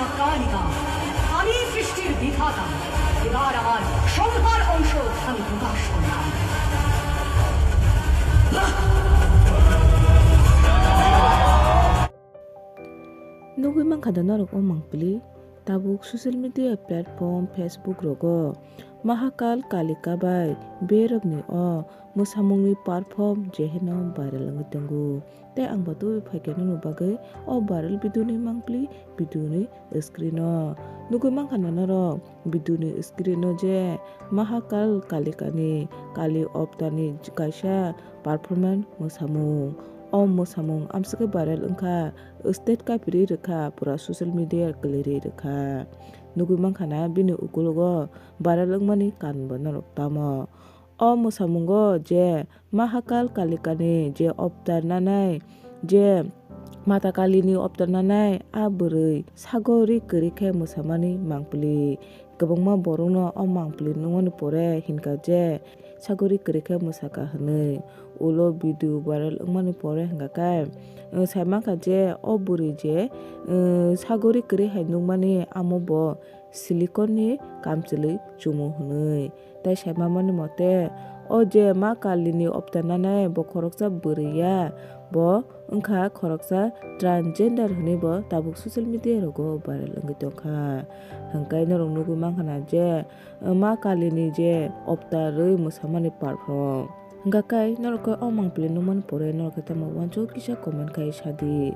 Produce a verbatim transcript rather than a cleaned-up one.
কালিকা, আমি সৃষ্টির বিধাতা। এবার আমার সংহার অংশ আমি প্রকাশ করলাম। Nugwi mankha da norok o mangpili? Tabuk social media platform Facebook rogo Mahakal Kalika bai berokni o mwsamungni perform jeheno viral wngwi tongo. Tei ang bo tubui phaikha nokni bagwi o viral video ni mangpili video ni screen o. Nugwi mankha na norok video ni screen o je Mahakal Kalika ni Kali Opta ni kaisa performance mwsamung. O mwsamung amswkhe viral wngkha, state kapirwi rwkha, pura social media kwlwirwi rwkha. Nugwi mankha na bini ukulogo viral wngmani karon bo norok tamo. O mwsamungo je Mahakal Kalikani je optar nanai, je Mata Kalini optar nanai, a bwrwi sagori kwrwi khe mwsamani mangpili. Kwbangma borokno o mangpili nukmani pore hinkha je sagori kwrwi khe mwsakha hwnwi. Ulo video viral wngmani pore hinkha khe, uh, sai mankha je o bwrwi je, uh, sagori kwrwi hai nukmani amo bo silicone ni kamchwlwi chumu hwnwi. Tai sai mamani mote, o je Ma Kalini optar nanai bo khoroksa bwrwi ya, bo wngkha khoroksa transgender hwnwi bo tabuk social media rogo viral wngwi tongkha. Hwnkhe norok nugwi mankha na je, Ma Kalini je optar rwi mwsamani perform. Hwnkha khe norok khe o mangpili nukmani pore norok khe tamo uansuk kisa comment khai sadi.